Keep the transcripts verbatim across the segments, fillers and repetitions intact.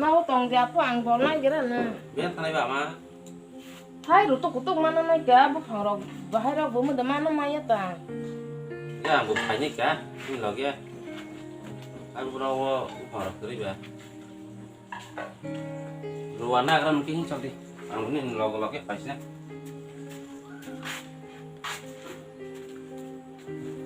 Mau tong dia po ang bol nai gira na. Biar tanai ba ma. Hai rutuk kutuk mana nai ka buphang rok bahai rok bo muda mana maya ta. Ya ang bo phai nai ka ni log ya. Ang bro wo buphang rok kri ba. Ruwa na gram ki hin chok di. Ang ni log log ya paisa.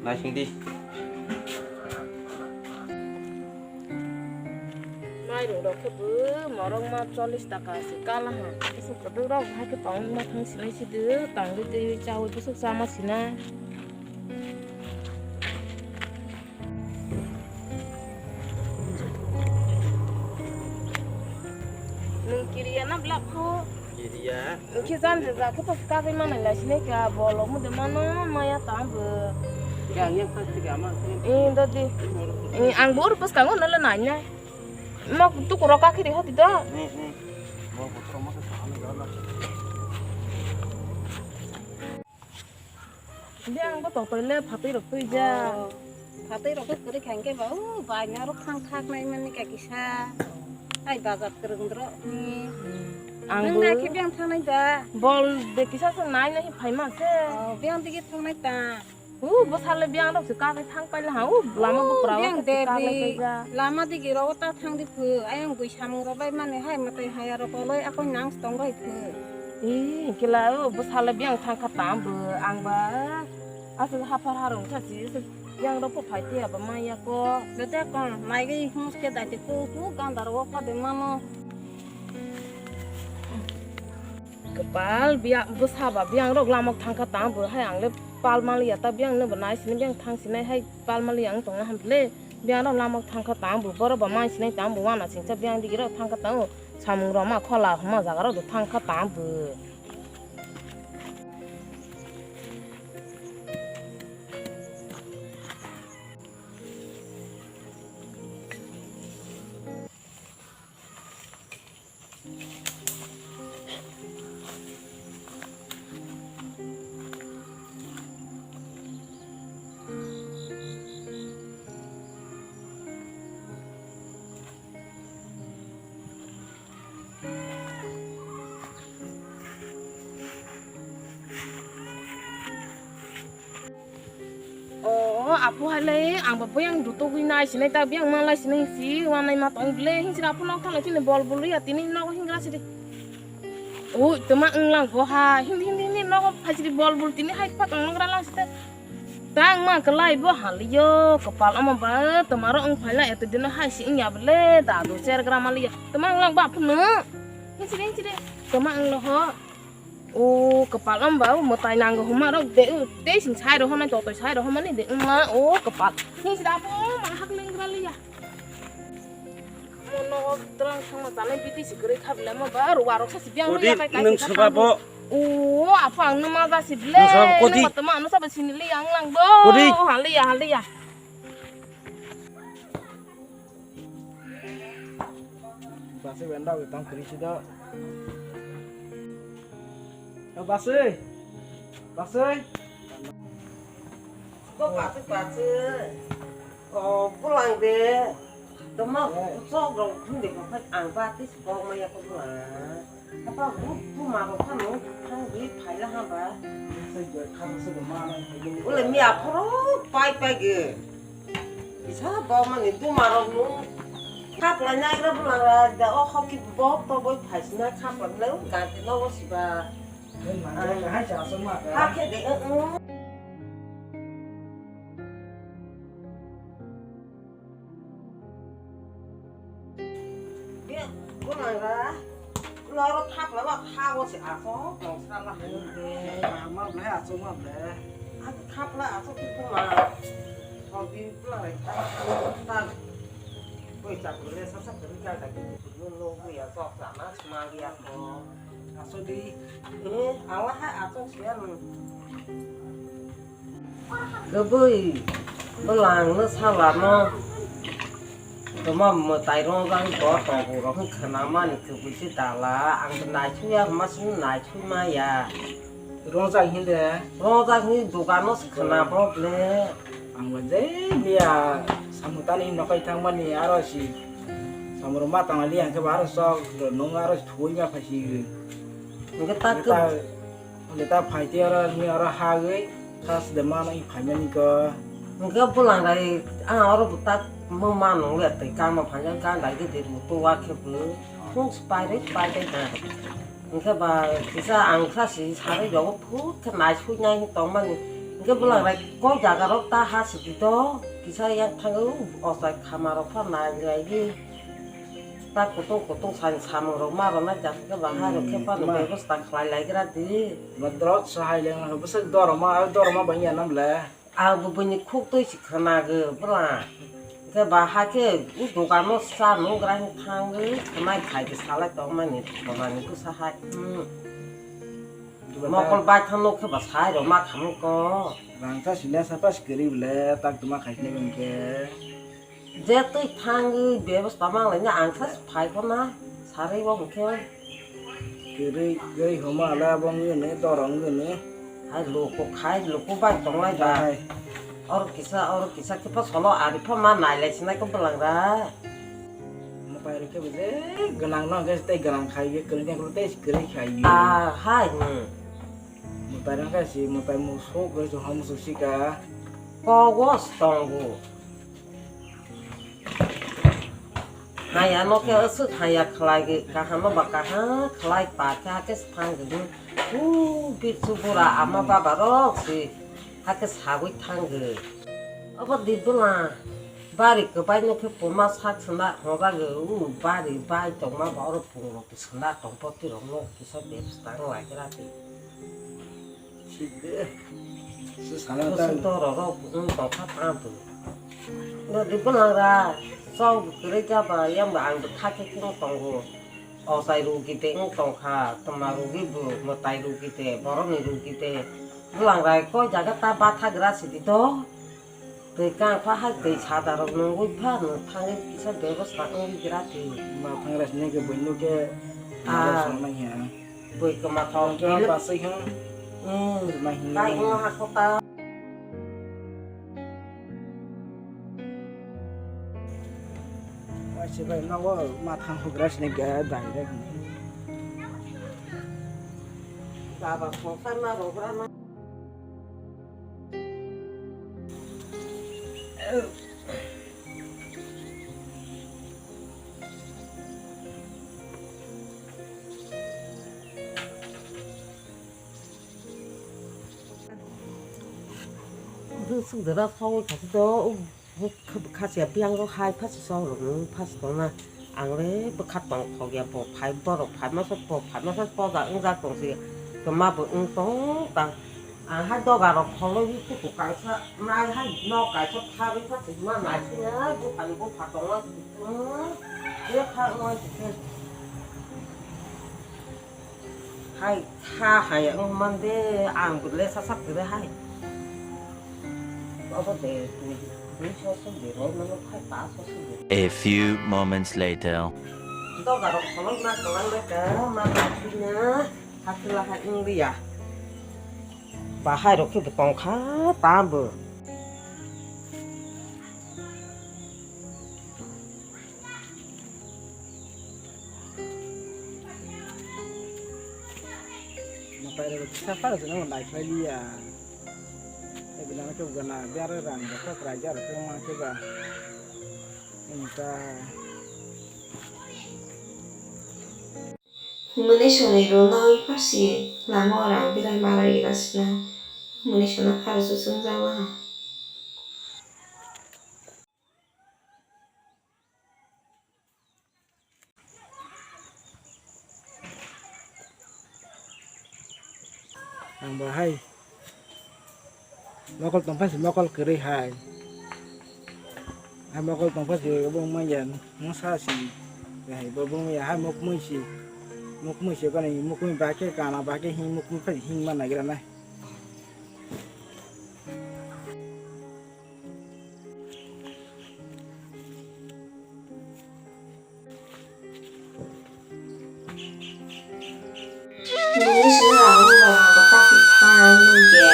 Naising di. Mairung rok khe bo morok ma chollish taka se kala ha. Bwswk kwdwk rok hai khe tong ma thang sinai si de, tong de tei chawi bwswk chama sinai. Nwng kiriya na blak kho? Kiriya. Hwnkhe jan rwjak khe to kagwi manai lai sinai kha, bolong mude mano maya tang bo. Khe ang yang plastic ama. Eh, dodi. Eh, ang bo oro bwskango nole nainai. Nok tukuro kakhiri hoti do. Ni, ni. Bol botoro mo se sahani gana. Biyang bo tongtoi le phatwi rok twi ja. Oh, phatwi rok khe kwrwi kha hwnkhe ba, o, baina rok thang thak nai mani kha kisa. Ai bazar kwrwng dro ni. Ang nwng bo da khe biyang thangnai da. Bol de kisa se nai nai phai ma se. Oh, biyang digi thangnai ta. U, bwsa le biyang rok se kagwi thang paila ha. U, lama bupra biyang rok se kagwi de. Lama digi rok ta thang di phu. Ayang bui samung rok bai mani hai mwtai haya rok oloi akoi nang se tong bai phu. Ih, kila o, bwsala biyang thang kha tang bo, ang ba aswk haphar harung kha si, aswk biyang rok bo phai tiya ba manya ko. Bete kon, nai gwi hum se dai te ko, ko ganda rok o kha de mano. Kwpal biya, bwsa ba biyang rok lamok thang kha tang bo, hai ang le pal maliya ta biyang no bo nai sini biyang thang sinai hai pal maliya ang tong na ham le. Biyang rok lamok thang kha tang bo, borok ba mai sinai tang bo, wana singcha biyang digi rok thang kha tang bo. Samung rok ma khola hwnma jaga rok thang kha tang bo. O, apu hai le, ang ba buyang dutugwi nai sinai ta, biyang ma lai sinai si, wanai ma tong ble, hingsira apu nok thalai chini bol bul ya, tini nogo hingra sidi. O, tama wnglang go ha, hindi, hindi, hindi, nogo phai sidi bol bul, tini hai pa tong nang ra lang site. Tang ma kalai bo haliyo, kapal ama ba, tama ro wng phai la, eto dino hai si wng ya bele, dadu cher gra maliya, tama wnglang ba apu no. Hingsiri, hingsiri, tama wnglo ho. O kwpal wng ba, o mwtai nango hwnma rok de, o tei sing sai rw hwnmani, totoi sai rw hwnmani de wngma, o kwpal. Ni sida bo ma hak leng gra liya. Mo nogo twlang thangma chanai biti si kwrwi kha bwle mo ba, ruwa rok sa si biyang. Odi liya kai kai nwng se kha swba tang bo. O apo ang no ma ja si bwle. Nwng swba bo kodi? Nwng ma tama ano sa ba sini liya ang lang bo. Kodi? Ha liya, ha liya. Basi wenda witang kri sido. O basi. Basi. Ko basi basi. O pulang de. Tama sok rong khum de ko phai ang ba tis ko ma ya ko pulang. Apa bu bu ma ko phano thang bi phai la ha ba. Sai ge khang se ma na. Ule mi aphoro pai pai ge. Isa bawmani dumarok nung khaplai naigra bwlangra da o hoki bok toboi phaisinai khaplai bwlai o gati nogo siba. Hakhe de, Be, bunai ba, noro thapla ba thago se asok, nongsala hai. Be, ma ble, asok ma ble. Ang thapla asok ki kuma. Hobi pla rai ta, ta. Koi chak le, sa sa kari ka ka ki, lo lo ya sok sa na sma ya ko. Asok di. Eh, awa hai asok sia. Kwbwi bwlangno salano toma mwtai rongjak bo tongo rok wngkha khnamani kwbwi se dala ang naisui ya hwnma sini naisui maya. Rongjak hinde? Rongjak hini dogano se khna bo ble. Ang je miya samung tani hinno kai thangmani aro si. Samung rok ma tang liya hwnkhe bo aro chok nwng aro thuwi ma phaisi. Hwnkhe ta Hwnkhe ta, hwnkhe ta phai tei aro ni aro hagwi khas de mano i phaimani ko. Hwnkhe bwlang rai ang oro bo ta mo ma nung le twi kama phaijak gandai gede bo to wa khe bo. Phung pai rwi pai tei na. Hwnkhe ba kisa ang kha si sarwi rogo phut khe nai sui nai tongmani. Hwnkhe bwlang rai kok jaga rok ta ha si di do. Kisa yak thango ochai khama rok pha nai lai di. Ta kutung kutung sai samung rok ma rok nai jak khe ba hai rok khe Hmm, pano ma. Bebosta khlai lai gra di. Ma drot sa hai leng bwswk doroma, doroma bang ya nam le. Ang bo buini khuk twi si khwnago bwla. Hwnkhe ba hakhe o dogano cha nung gra hwn thangwi khwnai khai de salai tongmani thonani bwsa hai. Hmm. Mokol bai thang nuk khe ba sai rok ma khamung ko. Rang cha sila sa pas kwrwi bwle tak tuma khai sini hwnkhe. Je twi thangwi bebosta mang laina ang khe phai khona sarwi bo hwnkhe. Kwrwi kwrwi homa le abo wngwi ni dorong wngwi ni. Hai luku khai luku bai tonglai ba. Hai. Oro kisa oro kisa khe pa solo ari pha ma nai lai sinai ko bwlang ra. Mwtai rok khe bo je gwnang no hwnkhe tei gwnang khai ye kwrwi tei kwrwi tei kwrwi khai ye. Ah hai ni. Mwtai rok khe si mwtai musuk rwi se hom musuk sika. Kogo tongo. Haya no khe aswk haya khlai kaham no ba kaham khlai pa khe hakhe thang gwi. U bitsu bura ama baba rok si hakhe sagwi thang gwi. Obo di bwla bari kwbai no khe puma sak swnda hwnba gwi u bari bai tongma ba oro pung rok swnda tong poti rok no kisa bebsta wng lai gra di. Sik de. Se sana ta. Kusung to roro kusung to kha ta tu. Nodi bwlang ra, chok bo kwrwi jaba, yang bo ang bo kha khe khe wng tongo. Ochai rugi de wng tong kha, twma rugi bo, mwtai rugi de, borok ni rugi de. Bwlang ra koi jaga ta batha gra sidi do. Twi kang pha hai twi sada rok nungwi pha nung thangwi kisa bebosta wngwi gra twi. Ma thang rai sini ke buino ke Ah. Nang song nang ya. Bui kwma thok Ang khe kile. Basai kha. Hmm. Ma hinna Kai nang. Wng ha kota. Wai se bai no wo ma thang ho gra sini ke dai dai. Baba song sa ma ro gra ma. Bwswk jora saui kha se do, o bwkha, bwkha se biyang rok hai pha se chong rok nung pha se tong na. Ang le bwkha tong thok ya, bo phai, borok phai masa, bo phai masa poda wng jak tong se, kwma bo wng tong tang. Ang hai doga rok kholoi wi kuku kangsa nai hai nok kaisa pha wi pha se ma nai se nai bupha ni bupha tong na se, hmm, je pha wng se. Hai, kha hai, ang man de, ang le sasak kwrwi hai. Obo de, twi, twi so so de, roi mano khai ta so so de. A few moments later. Doga rok kholoi ma kwlang le ka, ma na thwi na, hakhe la hai wng liya. Bahai rok khe bo tong kha, ta bo. Mwtai rok kisa phano chwngno naikhlai liya. Tei belai no khe bo gana biyaro rang rok khe kwraisa rok khe ma khe ba. Wngkha. Himani sonwi rwna wi pharsi lama o rang belai malai gra sina. Himani sona pharo se chwngjago. Ang bo hai mokol tongphai se mokol kwrwi hai. Hai mokol tongphai se obo wngmanya mungsa si hai bo wngmanya hai mokmui si mokmui se gani mokmui ba khe kana ba khe hing mokmui phai hing ma nagira nai. Nini sini rang nung bai habo kapi thang nung ya.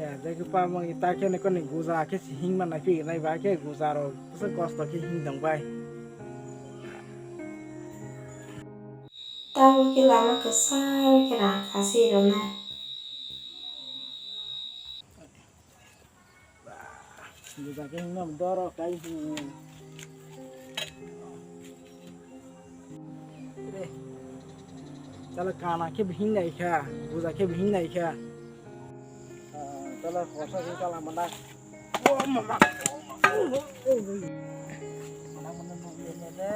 Jai khe pamang ta khe ne koni guja khe si hing manai phi nai ba khe guja rok bwswk kosto khe hing tong bai. Tabuk khe lama kwchar khe rang kha se rwnai. Guja khe hing no doro kai hing. Re. Chala kana khe bihing nai kha, guja khe bihing nai kha. Chala kosa khe chala mana. Oh mama. Mana mana mana.